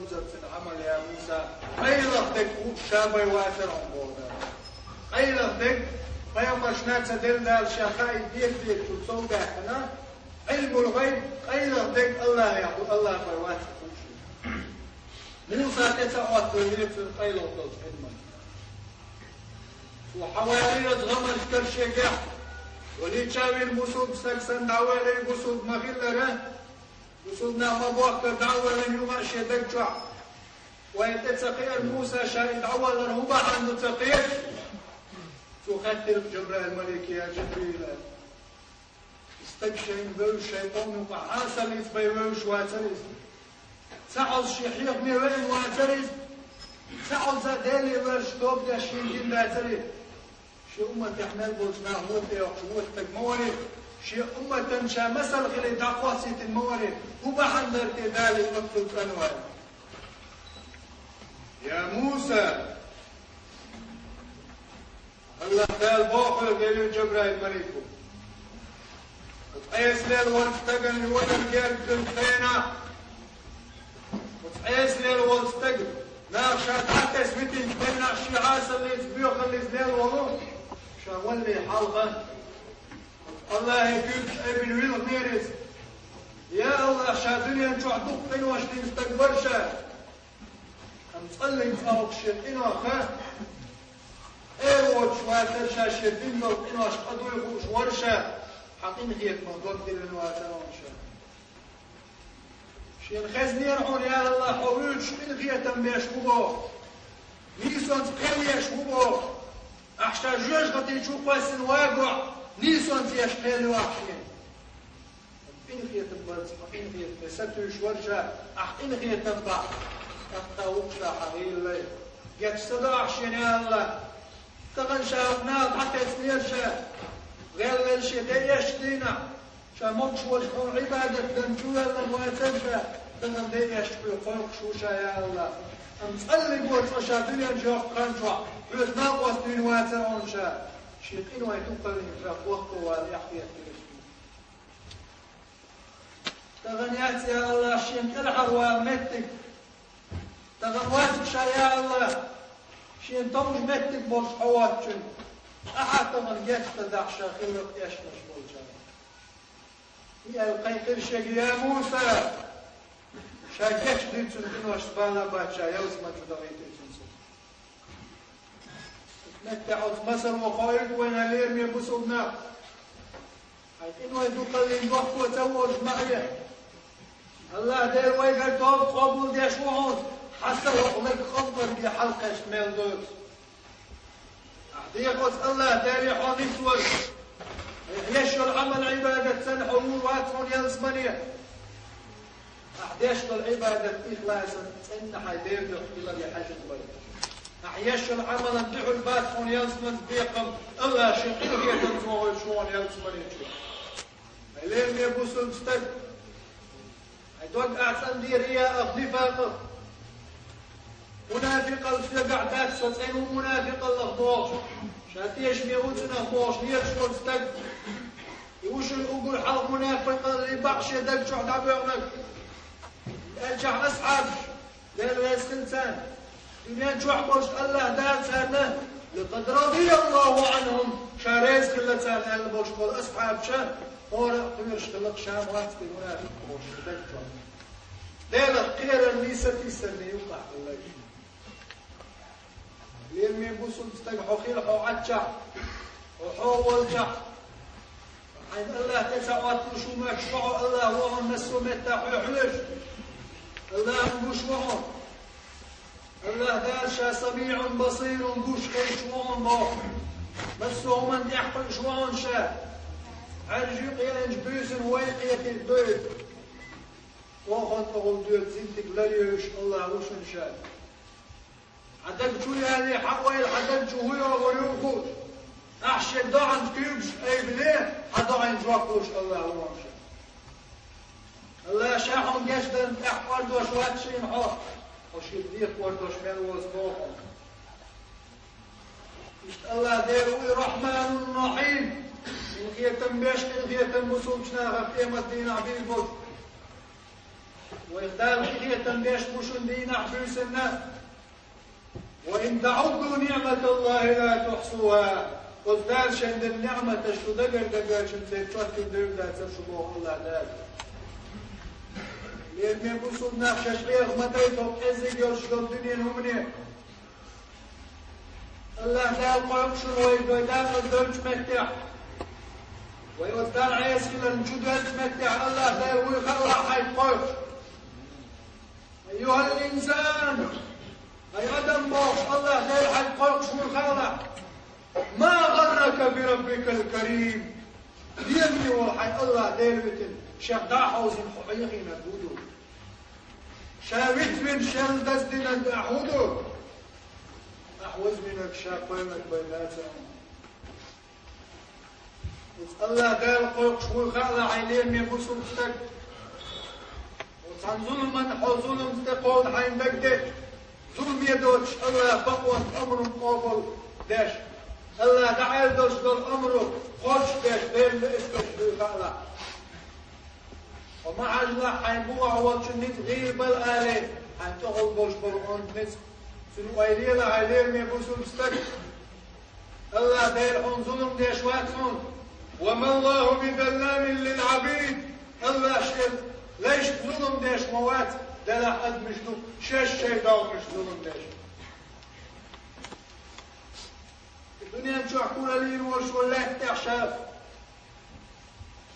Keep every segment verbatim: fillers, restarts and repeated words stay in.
Цуьнан Ӏамал, я Муса, къайлаха дерг хӀуъа ша бен вацара хьуна боху Дала. Къайлаха дерг, пайхамаршна ца делла Дала ша хаийта деза дезачуьра сов баьккхина, Ӏилмул гӀайб, къайлаха дерг Аллахьехь ду, Аллахь бен вацара хӀуъа шу. Муса тӀе ца Ӏоттавелира цуьнан къайлаха долчу Ӏилман. Цо хьавалийра оцу гӀамарчу каршегахь, валийча вина бусулба стаг санна дӀавоьллий, бусулба ма-хиллара, бусулба нах ма-бохкара дӀа а воьллина юха а шен даг чохь. Вайна тӀе ца кхиира Муса ша и дӀавалар хӀун бахьана ду ца кхета? Цо хаьттира Жабраил малике: «Я Жабраил, и стаг шайна вевзаш, шайн къоман юкъахь хьасаллица бен вевзаш вацара иза? Ца Ӏозуш шен хьехаме веана вацара иза? Ца Ӏозуш Деле варш тоба деш шена дина дацара иза? Шен умматехь мел болчу наха вон тӀейоккхуш вон стаг ма варий, шен умматан ша масал хилий дӀакхоссийтина ма варий, хӀун бахьана дара те Дала и ваккхал цӀанван?» «Я Муса, Аллахь Дала бохура, — элира Жабраил малико, — оцу Ӏеса лелла волчу стагана и валар герга дуьнен хенахь, оцу Ӏеса лелла волчу стага наха ша дӀатесна витинчу хенахь шен хьасаллица, боьхаллица лелла волу, ша валле хьалха Аллахье куьйгаш айбина вилхинера иза. Я Аллахь, ша дуьнен чохь дукха къинош дина стаг вара ша. Амма цкъа а ца воккхуш шен къинойх къера воцуш вацара ша, шен дина долу къинош къа дуй хууш вара ша, хьан къинхетамах дог диллина вацара хьуна ша. Шена хезнера хьуна, я Аллахь, хьо вуьйцуш къинхетам беш ву боху, нийсонца кхел еш ву боху. Ахь ша жоьжахати чу кхоьссина вагахь, нийсонца еш кхел ю ахь шена. Къинхетам барца хьан къинхетаме сатуьйсуш вара ша, ахь къинхетам бахь, тӀаккха вукху ша хьан гӀийла лай. Гечдо ахь шена, я Аллахь. Тахана ша хӀокху наха дӀатеснера ша, гӀелвелла шен де эшначу дийнахь, ша могуш волчу хьуна Ӏибадат дан чувоьллина вацара ша, тахана де эшначу хьоьга кхойкхуш ву ша, я Аллахь. Амма цкъа а ца воккхуш ша дуьнен чохь йоккхучу хан чохь хьоьца накъост вина вацара хьуна ша, шен къинойх дукха вина ша, воккхавала эхь хетира. Тахана яц, я Аллахь, шена кӀелхьарвала меттиг. Тахана вац ша, я Аллахь, шена товжа меттиг болуш хьо воцчунна. Ахьа тахана гечдо ахь ша хилларг эшнаш болчарна. И аьлла кхайкхира шега: «Я Муса!» Ша гечдира цуьнан къиношца, бала а бац ша, ялсамани чу дахийтира цуьнан са. Меттехь оцу масало кхоуьйту вайна, лераме бусулба нах. Хьайн къиной дукхаллин дохко ца волуш ма хье. Аллахь Дела вайгара тоба къобалдеш ву хьуна, хьан са хӀокху лаг къомбарге хьалакхаьчна мел доцу. Ахь дехо оцу Аллахь Дале хьо нисвар. Айхьа еш йолу Ӏамал-Ӏибадат санна хьо вур вац хьуна ялсамане. Ахь деш долу Ӏибадат ихласан цӀенна хьайн Делан дуьхьа хиларе хьаьжна бара. Ахь еш йолу Ӏамалан дуьхьал бац хьуна ялсаманца бекхам, Аллахь шен къинхетамца вохуьйтуш ву хьуна ялсамани чу. Хьайн лераме бусулба стаг, хьайн дог ахь цӀандера рияах, нифакъах, мунафикъалла соьгахь дац, со цӀена ву мунафикъаллах бохуш, ша тешаме ву цунах бохуш лелаш волу стаг. И ву шуна уггар хьалха мунафикъаллий бакъ шен даг чохь дӀабоьгӀнарг. Аьлчахь асхьабаш, Дела реза хила царна, дуьнен чохь болуш Аллахь Дала царна: «Лакъад радияллаху Ӏанхум», ша реза хилла царна аьлла болуш болу асхьабаша, хӀора а кхоьруш хилла-кх ша вац те мунафикъ бохуш шен даг чохь. Делах кхерарний, сатийсарний юкъахь хилла иза. Лераме бусулба стаг, хьо хила хьо Ӏаччахь, хьо хьо волчохь, хьайна Аллахь тӀе ца Ӏоттуш ву моьттуш ма хьо, Аллахь ву хьуна массо а меттехь хьоь хьоьжуш. Аллахьан гуш ву хьуна. Аллахь Дала ша самиӀун басирун, гуш хезаш ву хьуна боху. Массо а хӀуманна тӀехь кхуьуш ву хьуна ша. Ӏаьржа юкъа еанчу буьйсанна вай кхетийта дуй. Охан тӀехула доьду зинтиг ларъеш Аллахь ву шуна ша. Хьан даг чу яле, хьан ойла хьан даг чу хӀун йогӀур ю хууш. Ахь шен доӀанца куьйгаш айбале, хьан доӀанна жоп луш Аллахь ву хьуна ша. Аллахь ша хьуна гечдарна тӀехь кӀордош вац шена хьо, хьо шена декхар дош мел воцу боху. Иштта Аллахь Дела ву и Рахьманун Рахьим, къинхетам беш, къинхетам бусулбачу нахах къемат дийнахь бийр болуш. Вайх Дала къинхетам беш бу шун дийнахь буьйсанна: «وإن تعدوا نعمة الله لا تحصوها». Оцу Дала шайн дина неӀматаш шу дагар-дагарчун церан чоттина девр дацара шу боху АллахӀ Дала. Лераме бусулба нах, шаьш леха ма дайта хӀокху кӀеззиг йолуш долу дуьненан хӀумане. АллахӀ Дала кхойкхуш ву вай, вай дакъа долчу меттехь, вай оцу Далла Ӏеса хиларна чу доьллучу меттехь АллахӀ Дала вуй хаалахь хьайна кхойкхуш. «أيها الإنسان», хӀай адам бохуш, АллахӀ Дала хьайна кхойкхуш вуй хаалахь. «ما غرك بربك الكريم». Лераме волу хьайн АллахӀ Дела витина, шех дӀа а хьовзийна хьо хьехийнарг хӀун ду? Ша витвина шел даздинарг ахь хӀун ду? Ахь вазвинарг ша кхоьллинарг бен дац аьлла. Оцу АллахӀ Дала кхойкхуш вуй хаалахь хьайн, лераме бусулба стаг. Оцу цхьана зуламан хьо зуламца тӀекховда хьайна дагадеъча, зуламе доцуш АллахӀ бакъонца омран къобал деш, АллахӀ дӀааьлла долуш долу омра кхочушдеш, Делан лаьцна деш вуй хаалахь. Хьо ма хьажалахь хьайн бухахь волчун ницкъ гӀийла бала алий, хьайн тӀехула болуш болу онда ницкъ. Цуьнан ойла елахь хьайн, лераме бусулба стаг. АллахӀ Дела хьуна зулам деш вац хьуна. «وما الله بظلام للعبيد». АллахӀ Шен лайшна зулам деш ма вац, делахь адамаш ду шаьш шайн догӀмашна зулам деш. Дуьнен чохь кураллийна волуш волу лаьттахь ша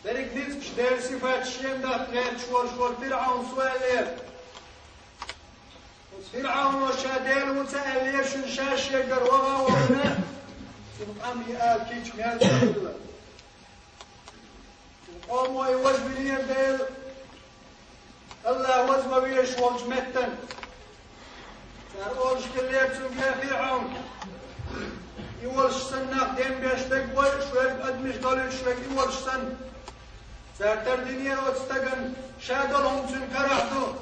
дерриг ницкъаш, Делан сифаташ шена дахка гӀерташ волуш волу ФирӀаун цо аьллера. Оцу ФирӀауно ша Дела ву ца аьллера шуна, ша шегара ваха а вахана, цунна къам йиъна кийча мел ца хилла. Цуьнан къомо и важа винера дела, АллахӀ ваза ма везаш волчу меттана. Цара олуш хиллера цуьнга: «Я ФирӀаун, и волуш санна нах денбеш дерг бойуш верг, адамаш долуьйтуш верг и волуш санна». Цара тардинера оцу стагана, ша долу хӀума цуьнан карахь ду.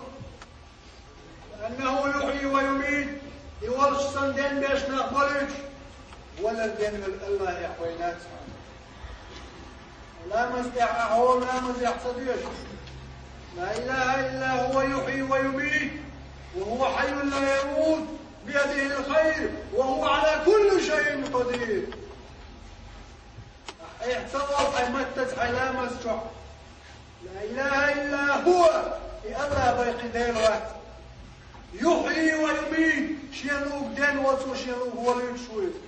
«أنه يحيي ويميت», и волуш санна денбеш нах болуьйтуш, валар денвелла АллахӀехь вай дац хьуна. Ламаз тӀехь ахьа хьо ламазехь ца доьшу: «لا إله إلا هو يحيي ويميت وهو حي لا يموت بيده الخير وهو على كل شيء قدير». Ахьа цо вахь хьайн маттаца хьайн ламаз чохь: «لا إله إلا هو», и АллахӀ бен кхин Дела вац. «يحيي ويميت», шен лугу денволу, цо шен лугу валуьйтуш ву иза.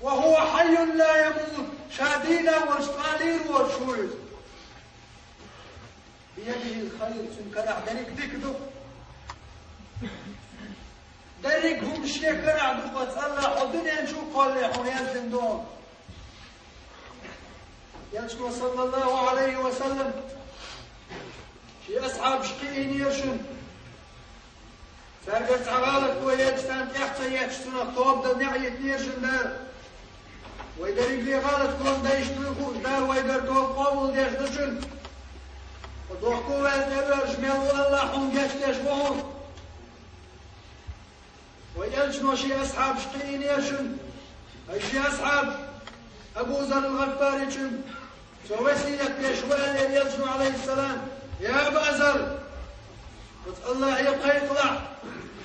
«وهو حي لا يموت», ша дийна волуш, цкъа а лийр волуш ву иза. «بيده الخير», цуьнан карахь дерриг дика ду. Дерриг хӀума шен карахь ду, оцу АллахӀа хьо дуьнен чу а кхоллале хьуна яздина ду. Элчано, саллаллаху Ӏалайхи ва саллам, шен асхьабаш кхиийнера шуна. Цаьргара цхьа гӀалат вай ечу царна тӀех ца етташ, цунах тоба дан неӀ йитинера шуна Дала. Вай дерриге гӀалат хӀума дайшна дуй хууш, Дала вайгара тоба къобалдеш ду шуна. Ткъа дохко ваьлла тӀеоьрзуш мел ву АллахӀ хьуна гечдеш ву хьуна. Вай элчано шен асхьабаш кхиийнера шуна. Ай шен асхьаб Абу Зар ал-ГӀаффаричун, цо весият деш ву аьллера элчано, Ӏалайхиссалам: «Я Аба Зар, оцу АллахӀе кхайкхалахь,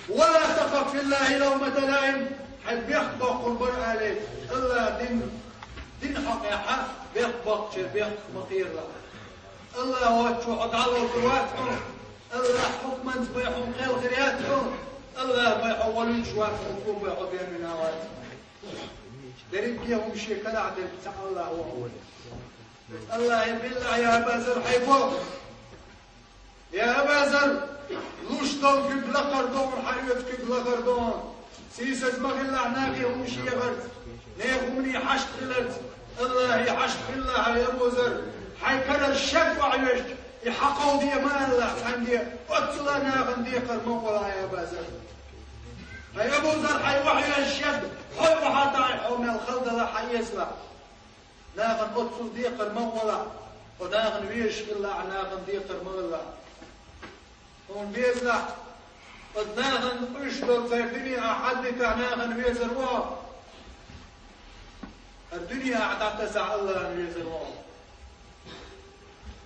ولا تخف في الله لومة لائم, хьайн бехк боккхур бара», — аьлла, АллахӀа дин, дин хьокъехь бехк боккхучеран бехк ма кхералахь. АллахӀ воцчо хьо дӀалур вац хьуна, АллахӀан хьукманца бен хьуна кхел хир яц хьуна, АллахӀ бен хьо валуьйтуш вац хьуна, цо бен хьо бен вина вац. Дерриге хӀума шен карахь дерг цхьа АллахӀ ву хьуна. АллахӀе: «Билла, я Аба Зар, хьайн боху». Я Аба Зар, луш долу куьг лакхара ду хьуна, хьан оьцу куьг лакхара ду хьуна. Сийсаз ма хилалахь нахе хӀума шехарца, нехан хӀумане хьашт хиларца, АллахӀе хьашт хилалахь, хьай Абу Зар. Хьайн карара шед охьавоьжча, и хьакховде ма алалахь цхьаьнгге, оццула нахана декхар ма гӀолахь, хьай Аба Зар. Хьай Абу Зар, хьайн охьавоьжна шед хьо охьатаӀахь, хьо мел хала далахь, хьаэцалахь. Нахана оццул декхар ма гӀолахь, хьо нахана везаш хилалахь, нахана декхар ма лалахь. Хьуна безалахь, оцу нахана къуьйсуш долу церан дуьне ахь хьадитахь, нахана везар ву хьо. ХӀара дуьне ахь дӀатасахь, АллахӀана везар ву хьо.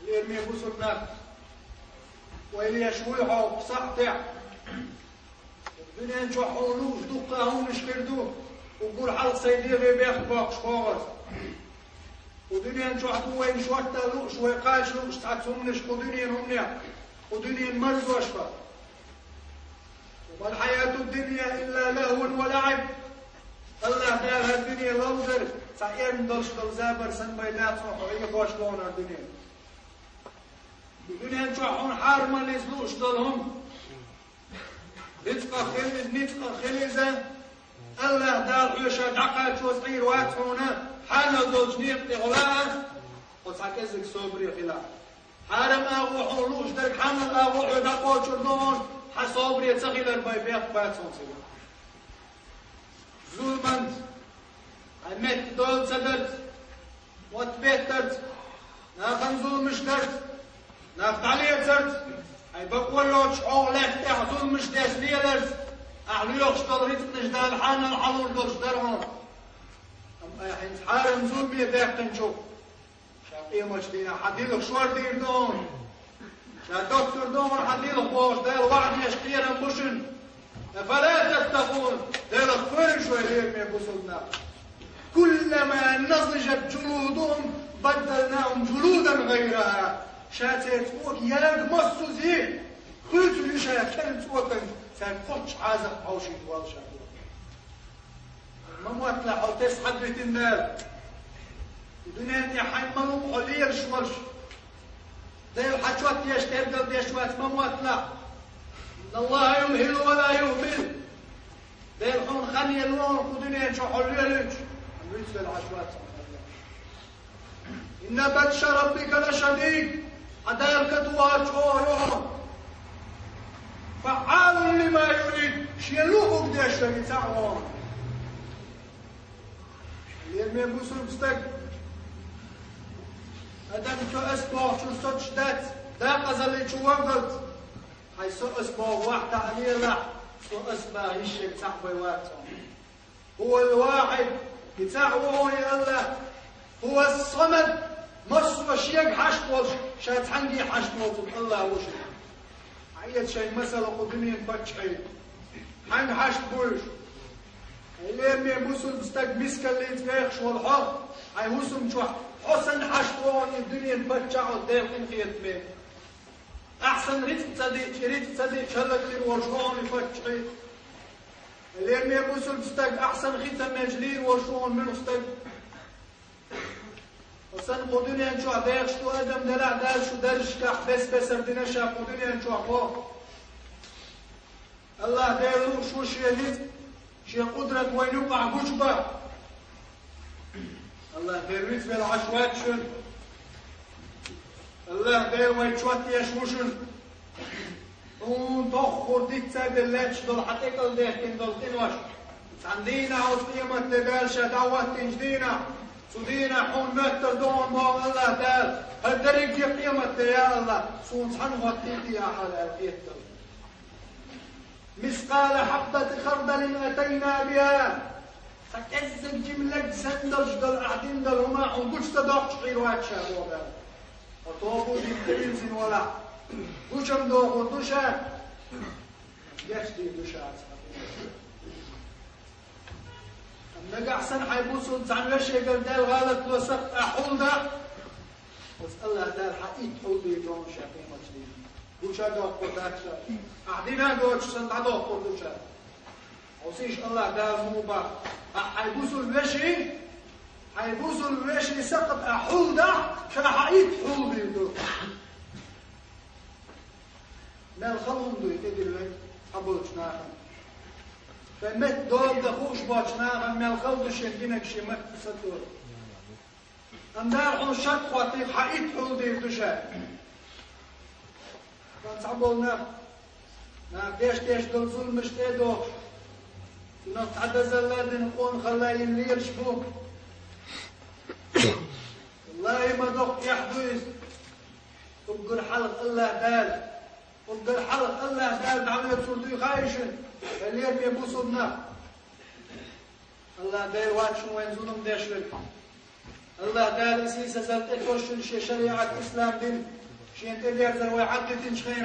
Лераме бусурнах, вай леш вуй хьо сахьтехь. Дуьнен чохь хьуна лууш дуккха хӀуманаш хир ду, уггар хьалха сайн дегӀе бехк боккхуш богӀуш. Кху дуьнен чохь ду вайна шортта лууш, вай кхача лууш цхьацца хӀуманаш кху дуьнен хӀуманех, кху дуьнен марзош бан. «Ва мал хьаяту ддунья илла лагьвун ва лаӀиб». АллахӀ Дала хӀара дуьне ловзар, цхьа эрна долуш долу забар санна, бен дац хьо хьо Ӏехош лонар дуьне. Дуьнен чохь хьуна хьарамаллица лууш долу хӀума. Рицкъах хила иза, ницкъах хила иза, АллахӀ Дала хьоьга ша дӀакхачо цӀийр вац хьуна, хьанал долчу некъа тӀе гӀо лаахь, хьо цхьа кӀеззиг собаре хилахь. Хьарам агӀо хьуна лууш дерг хьанал агӀо хьоьга дӀакхочур ду хьуна, хьан собаре ца хилар бен бехк бац хьуна цига. Зуламан, хьайн метта дойла ца дарца, мотт беттарца, нахана зуламаш дарца, нах дӀалецарца, хьайн бакъо йоцуш хьо лаьтта тӀехь зуламаш деш леларца, ахь лоьхуш долу рицкъанаш Дала хьанал хьалур долуш дара хьуна. Амма айхьа хӀинца хьарам зуламе даьккхинчух, ша къематчу дийнахь хьан дилха шор дийр ду хьуна. Ша доцур ду хьуна хьан дилха бохуш Дала ваӀда деш кхерам бу шуна. «Афала таттакъун?» Делах кхоьруш вай, лераме бусулба нах. «Куллама назижат джулудухум баддалнахум джулудан гайраха». Ша церан цӀока ярда массо а зе, хуьйцур ю ша церан цӀокан, цаьрга кхоччуш Ӏазап хьовшийта воллу ша. Ма мотталахь, хьо тесна хьан битина Дала. Дуьнен тӀехь хьайн ма луъу хьо лелаш волуш. Дела хьан чот еш, тергал деш вац, ма мотталахь. «Инна Аллаха юмхилу ва ла юхмил». Дела хьуна хан елла ву хьуна кху дуьнен чу хьо лелийча, вуьйцу велахь вац хьо. «Инна батша раббика лашадид». Хьан Дала катухар чӀогӀа ю хьуна. «ФаӀалун лима юрид». Шен луъург деш верг цхьаъ ву хьуна. Лераме бусулба стаг. Адам со ас бохучуьра соцуш дац, декъазаллин чу вагалц. Хьайн со ас боху вахь таӀа лелахь, со ас баха йиш ерг цхьаъ бен вац хьуна. «Хувал вахьид», и цхьаъ ву хьуна и АллахӀ. «Хувас самад», массо а шега хьашт волуш, ша цхьаьнгге хьашт воцург АллахӀ ву шуна. Хьаэца шайн масала кху дуьненан паччахьийн. Хьаьнга хьашт бу уьш? Хьайн лераме бусулба стаг, мискаллица вехаш волу хьо, хьайн хӀусам чохь хьо санна хьашт ву хьуна и дуьненан паччахь, Делан къинхетаме. Ахь санна рицкъ ца диъча, рицкъ ца диъча хӀаллакдийр волуш ву хьуна и паччахь. Лераме бусулба стаг, ахь санна хи ца мелча лийр волуш ву хьуна муьлхха стаг. Хьо санна кху дуьнен чохь дехаш ду адам, делахь Дала шу даржашкахь бес-бесара дина ша кху дуьнен чохь боху. АллахӀ Дела лууш ву шен ницкъ, шен къудрат вайна юкъахь гучубан. АллахӀ Дела вицвелла Ӏаш вац шуна. АллахӀ Дела вай чот еш ву шуна. Хьуна тоххур диц ца белла лаьтташ долу хьан тӀекӀалдехкина долу къинош. Цхьана дийнахь, оцу къематде Дала ша дӀахӀоттийначу дийнахь, цу дийнахь хьуна моьттур ду хьуна боху АллахӀ Дала, хӀара дерриге къематде, я АллахӀ, суна цхьанна хӀоттийта ахьа аьлла хетта. «Мискъала хьаббати хардалин атайна биха». Цхьа кӀеззиг жималлаг санна долуш долу ахь дина долу хӀума хьуна гучу ца доккхуш хьийр вац ша боху Дала. Хьо тоба дина тӀевирзина валахь, гучам дохур ду ша, гечдийр ду ша. Амма нагахь санна хьайн бусулба цхьана вешегара даьлла гӀалат ло сакъ ахь хьулдахь, оцу АллахӀ Дала хьан итт хьулдийр ду хьуна ша къематдийнахь. Гуча доккхур дац ша. Ахь дина а доцуш санна дӀадоккхур ду ша. Хьо сийша АллахӀ Дала муха боху? Ахь хьайн бусулба веший, хьайн бусулба веший сакъа ахь хьулдахь, ша хьан итт хьулдийр ду. Мел хала хӀума ду и тӀедилларг цхьаболчу нахана. Шайн метта дола дан хууш болчу нахана мел хала ду шен динарг шен матта сацор. Амма Дала хьуна шарт хӀоттийра, хьан итт хьулдийр ду ша. Ткъа цхьаболу нах, нах деш-деш долу зуламаш тӀе а дохуш, цунах цхьа дазалла а дина, къонахалла йина лелаш бу. Валлахи, ма доккха эхь ду иза. Уггар хьалха АллахӀ Дала, уггар хьалха АллахӀ Дала дӀавоьцур дуй хаий шуна, хьо лераме бусулба нах. АллахӀ Дела вац шуна вайна зулам деш верг. Аллахӏ Дала сийсазал тӏе тосшун шен шариат ислам дин, шен тӏедерзар вай гӏахъийтинчу хенахь.